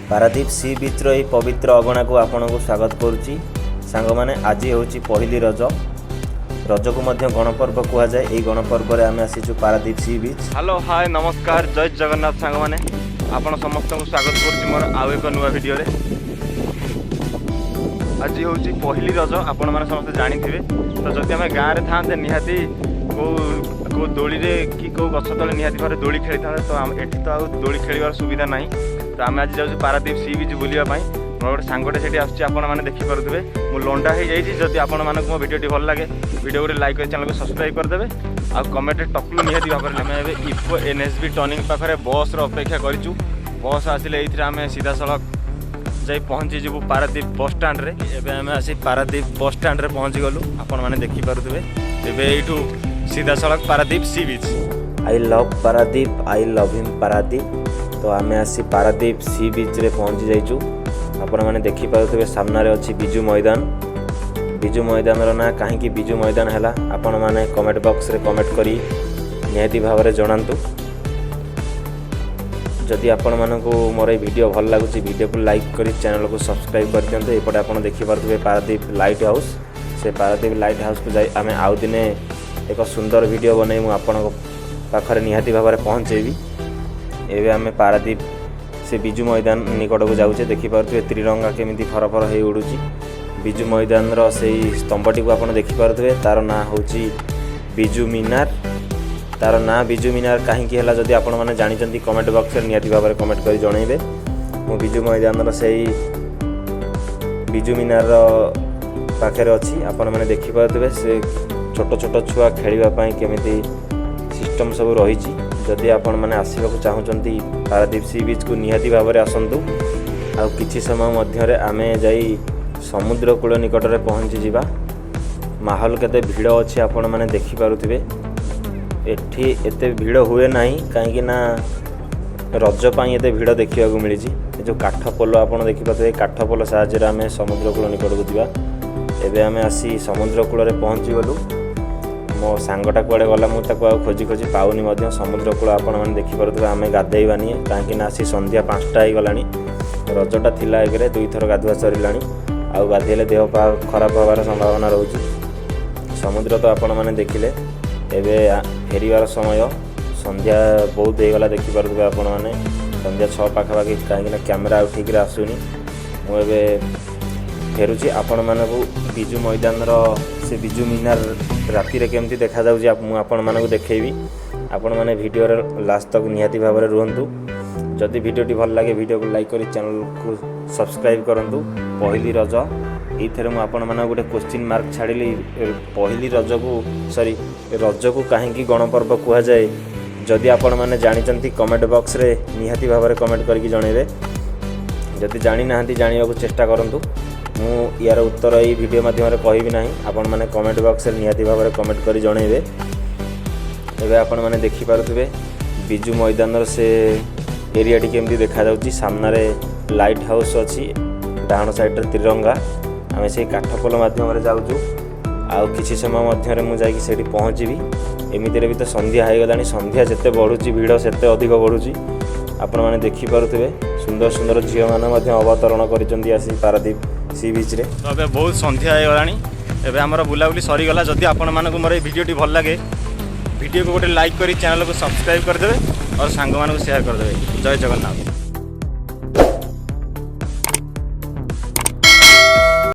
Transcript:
Paradip C ବିଚ୍ର ଏହି ପବିତ୍ର ଅଗଣାକୁ ଆପଣଙ୍କୁ ସ୍ୱାଗତ କରୁଛି। ସାଙ୍ଗମାନେ, ଆଜି ହେଉଛି ପହିଲି ରଜ। ରଜକୁ ମଧ୍ୟ ଗଣପର୍ବ କୁହାଯାଏ। ଏହି ଗଣପର୍ବରେ ଆମେ ଆସିଛୁ ପାରାଦୀପ ସି ବିଚ୍। ହ୍ୟାଲୋ, ହାଏ, ନମସ୍କାର, ଜୟ ଜଗନ୍ନାଥ ସାଙ୍ଗମାନେ। ଆପଣ ସମସ୍ତଙ୍କୁ ସ୍ୱାଗତ କରୁଛି ମୋର ଆଉ ଏକ ନୂଆ ଭିଡ଼ିଓରେ। ଆଜି ହେଉଛି ପହିଲି ରଜ, ଆପଣମାନେ ସମସ୍ତେ ଜାଣିଥିବେ। ତ ଯଦି ଆମେ ଗାଁରେ ଥାନ୍ତେ, ନିହାତି କେଉଁ କେଉଁ ଦୋଳିରେ କି କେଉଁ ଗଛ ତଳେ ନିହାତି ଭାବରେ ଦୋଳି ଖେଳିଥାନ୍ତେ। ତ ଏଠି ତ ଆଉ ଦୋଳି ଖେଳିବାର ସୁବିଧା ନାହିଁ। ତ ଆମେ ଆଜି ଯାଉଛୁ ପାରାଦୀପ ସି ବିଚ୍ ବୁଲିବା ପାଇଁ। ମୋର ଗୋଟେ ସାଙ୍ଗଟେ ସେଠି ଆସୁଛି, ଆପଣମାନେ ଦେଖିପାରୁଥିବେ। ମୁଁ ଲଣ୍ଡା ହେଇଯାଇଛି। ଯଦି ଆପଣମାନଙ୍କୁ ମୋ ଭିଡ଼ିଓଟି ଭଲ ଲାଗେ, ଭିଡ଼ିଓ ଗୋଟେ ଲାଇକ୍ କରି ଚ୍ୟାନେଲକୁ ସବସ୍କ୍ରାଇବ୍ କରିଦେବେ ଆଉ କମେଣ୍ଟରେ ଟକ୍ଲୁ ନିହାତି ଭାବରେ। ଆମେ ଏବେ ଇଫକୋ ଏନ୍ଏସ୍ବି ଟର୍ଣ୍ଣିଂ ପାଖରେ ବସ୍ର ଅପେକ୍ଷା କରିଛୁ। ବସ୍ ଆସିଲେ ଏଇଥିରେ ଆମେ ସିଧାସଳଖ ଯାଇ ପହଞ୍ଚିଯିବୁ ପାରାଦୀପ ବସ୍ ଷ୍ଟାଣ୍ଡରେ। ଏବେ ଆମେ ଆସି ପାରାଦୀପ ବସ୍ ଷ୍ଟାଣ୍ଡରେ ପହଞ୍ଚିଗଲୁ, ଆପଣମାନେ ଦେଖିପାରୁଥିବେ। ଏବେ ଏଇଠୁ ସିଧାସଳଖ Paradip sea beach. I love Paradip, I love him Paradip. ତ ଆମେ ଆସି ପାରାଦୀପ ସି ବିଚ୍ରେ ପହଞ୍ଚି ଯାଇଛୁ। ଆପଣମାନେ ଦେଖିପାରୁଥିବେ, ସାମ୍ନାରେ ଅଛି ବିଜୁ ମଇଦାନ। ବିଜୁ ମଇଦାନର ନାଁ କାହିଁକି ବିଜୁ ମଇଦାନ ହେଲା, ଆପଣମାନେ କମେଣ୍ଟ ବକ୍ସରେ କମେଣ୍ଟ କରି ନିହାତି ଭାବରେ ଜଣାନ୍ତୁ। ଯଦି ଆପଣମାନଙ୍କୁ ମୋର ଏଇ ଭିଡ଼ିଓ ଭଲ ଲାଗୁଛି, ଭିଡ଼ିଓକୁ ଲାଇକ୍ କରି ଚ୍ୟାନେଲକୁ ସବସ୍କ୍ରାଇବ୍ କରିଦିଅନ୍ତୁ। ଏପଟେ ଆପଣ ଦେଖିପାରୁଥିବେ ପାରାଦୀପ ଲାଇଟ୍ ହାଉସ୍। ସେ ପାରାଦୀପ ଲାଇଟ୍ ହାଉସ୍କୁ ଯାଇ ଆମେ ଆଉ ଦିନେ ଏକ ସୁନ୍ଦର ଭିଡ଼ିଓ ବନେଇ ମୁଁ ଆପଣଙ୍କ ପାଖରେ ନିହାତି ଭାବରେ ପହଞ୍ଚେଇବି। ଏବେ ଆମେ ପାରାଦୀପ ସେ ବିଜୁ ମଇଦାନ ନିକଟକୁ ଯାଉଛେ। ଦେଖିପାରୁଥିବେ ତ୍ରିରଙ୍ଗା କେମିତି ଫର ଫର ହେଇ ଉଡ଼ୁଛି। ବିଜୁ ମଇଦାନର ସେଇ ସ୍ତମ୍ଭଟିକୁ ଆପଣ ଦେଖିପାରୁଥିବେ, ତାର ନାଁ ହେଉଛି ବିଜୁ ମିନାର। ତାର ନାଁ ବିଜୁ ମିନାର କାହିଁକି ହେଲା, ଯଦି ଆପଣମାନେ ଜାଣିଛନ୍ତି, କମେଣ୍ଟ ବକ୍ସରେ ନିହାତି ଭାବରେ କମେଣ୍ଟ କରି ଜଣାଇବେ। ମୁଁ ବିଜୁ ମଇଦାନର ସେଇ ବିଜୁ ମିନାରର ପାଖରେ ଅଛି। ଆପଣମାନେ ଦେଖିପାରୁଥିବେ, ସେ ଛୋଟ ଛୋଟ ଛୁଆ ଖେଳିବା ପାଇଁ କେମିତି ସିଷ୍ଟମ୍ ସବୁ ରହିଛି। ଯଦି ଆପଣମାନେ ଆସିବାକୁ ଚାହୁଁଛନ୍ତି ପାରାଦୀପ ସି ବିଚ୍କୁ, ନିହାତି ଭାବରେ ଆସନ୍ତୁ। ଆଉ କିଛି ସମୟ ମଧ୍ୟରେ ଆମେ ଯାଇ ସମୁଦ୍ର କୂଳ ନିକଟରେ ପହଞ୍ଚିଯିବା। ମାହୋଲ କେତେ ଭିଡ଼ ଅଛି, ଆପଣମାନେ ଦେଖିପାରୁଥିବେ। ଏଠି ଏତେ ଭିଡ଼ ହୁଏ ନାହିଁ, କାହିଁକି ନା ରଜ ପାଇଁ ଏତେ ଭିଡ଼ ଦେଖିବାକୁ ମିଳିଛି। ଏ ଯେଉଁ କାଠ ପୋଲ ଆପଣ ଦେଖିପାରୁଥିବେ, ଏ କାଠ ପୋଲ ସାହାଯ୍ୟରେ ଆମେ ସମୁଦ୍ର କୂଳ ନିକଟକୁ ଯିବା। ଏବେ ଆମେ ଆସି ସମୁଦ୍ର କୂଳରେ ପହଞ୍ଚିଗଲୁ। ମୋ ସାଙ୍ଗଟା କୁଆଡ଼େ ଗଲା, ମୁଁ ତାକୁ ଆଉ ଖୋଜି ଖୋଜି ପାଉନି ମଧ୍ୟ। ସମୁଦ୍ର କୂଳ ଆପଣମାନେ ଦେଖିପାରୁଥିବେ। ଆମେ ଗାଧେଇବାନି, କାହିଁକି ନା ଆସି ସନ୍ଧ୍ୟା 5ଟା ହେଇଗଲାଣି। ରଜଟା ଥିଲା ଏକରେ, ଦୁଇଥର ଗାଧୁଆ ସରିଲାଣି। ଆଉ ଗାଧେଇଲେ ଦେହ ପା ଖରାପ ହେବାର ସମ୍ଭାବନା ରହୁଛି। ସମୁଦ୍ର ତ ଆପଣମାନେ ଦେଖିଲେ। ଏବେ ଫେରିବାର ସମୟ। ସନ୍ଧ୍ୟା ବହୁତ ହେଇଗଲା, ଦେଖିପାରୁଥିବେ ଆପଣମାନେ, ସନ୍ଧ୍ୟା 6 ପାଖାପାଖି। କାହିଁକିନା କ୍ୟାମେରା ଆଉ ଠିକ୍ରେ ଆସୁନି। ମୁଁ ଏବେ ଫେରୁଛି। ଆପଣମାନଙ୍କୁ ବିଜୁ ମଇଦାନର ସେ ବିଜୁ ମିନାର ରାତିରେ କେମିତି ଦେଖାଯାଉଛି, ମୁଁ ଆପଣମାନଙ୍କୁ ଦେଖେଇବି। ଆପଣମାନେ ଭିଡ଼ିଓର ଲାଷ୍ଟ ତକ ନିହାତି ଭାବରେ ରୁହନ୍ତୁ। ଯଦି ଭିଡ଼ିଓଟି ଭଲ ଲାଗେ, ଭିଡ଼ିଓକୁ ଲାଇକ୍ କରି ଚ୍ୟାନେଲକୁ ସବସ୍କ୍ରାଇବ୍ କରନ୍ତୁ। ପହିଲି ରଜ, ଏଇଥିରେ ମୁଁ ଆପଣମାନଙ୍କୁ ଗୋଟେ କୋଶ୍ଚିନ୍ ମାର୍କ ଛାଡ଼ିଲି। ପହିଲି ରଜକୁ, ସରି, ରଜକୁ କାହିଁକି ଗଣପର୍ବ କୁହାଯାଏ? ଯଦି ଆପଣମାନେ ଜାଣିଛନ୍ତି, କମେଣ୍ଟ ବକ୍ସରେ ନିହାତି ଭାବରେ କମେଣ୍ଟ କରିକି ଜଣାଇବେ। ଯଦି ଜାଣିନାହାନ୍ତି, ଜାଣିବାକୁ ଚେଷ୍ଟା କରନ୍ତୁ। ମୁଁ ୟାର ଉତ୍ତର ଏଇ ଭିଡ଼ିଓ ମାଧ୍ୟମରେ କହିବି ନାହିଁ। ଆପଣମାନେ କମେଣ୍ଟ ବକ୍ସରେ ନିହାତି ଭାବରେ କମେଣ୍ଟ କରି ଜଣାଇବେ। ଏବେ ଆପଣମାନେ ଦେଖିପାରୁଥିବେ ବିଜୁ ମଇଦାନର ସେ ଏରିଆଟି କେମିତି ଦେଖାଯାଉଛି। ସାମ୍ନାରେ ଲାଇଟ୍ ହାଉସ୍ ଅଛି, ଡାହାଣ ସାଇଡ଼ରେ ତ୍ରିରଙ୍ଗା। ଆମେ ସେଇ କାଠ ପୋଲ ମାଧ୍ୟମରେ ଯାଉଛୁ। ଆଉ କିଛି ସମୟ ମଧ୍ୟରେ ମୁଁ ଯାଇକି ସେଇଠି ପହଞ୍ଚିବି। ଏମିତିରେ ବି ତ ସନ୍ଧ୍ୟା ହେଇଗଲାଣି। ସନ୍ଧ୍ୟା ଯେତେ ବଢ଼ୁଛି, ଭିଡ଼ ସେତେ ଅଧିକ ବଢ଼ୁଛି। ଆପଣମାନେ ଦେଖିପାରୁଥିବେ, ସୁନ୍ଦର ସୁନ୍ଦର ଝିଅମାନେ ମଧ୍ୟ ଅବତରଣ କରିଛନ୍ତି ଆସି ପାରାଦୀପ ସି ବିଚ୍ରେ। ତ ଏବେ ବହୁତ ସନ୍ଧ୍ୟା ହେଇଗଲାଣି। ଏବେ ଆମର ବୁଲାବୁଲି ସରିଗଲା। ଯଦି ଆପଣମାନଙ୍କୁ ମୋର ଏଇ ଭିଡ଼ିଓଟି ଭଲ ଲାଗେ, ଭିଡ଼ିଓକୁ ଗୋଟେ ଲାଇକ୍ କରି ଚ୍ୟାନେଲକୁ ସବସ୍କ୍ରାଇବ୍ କରିଦେବେ ଆଉ ସାଙ୍ଗମାନଙ୍କୁ ସେୟାର କରିଦେବେ। ଜୟ ଜଗନ୍ନାଥ।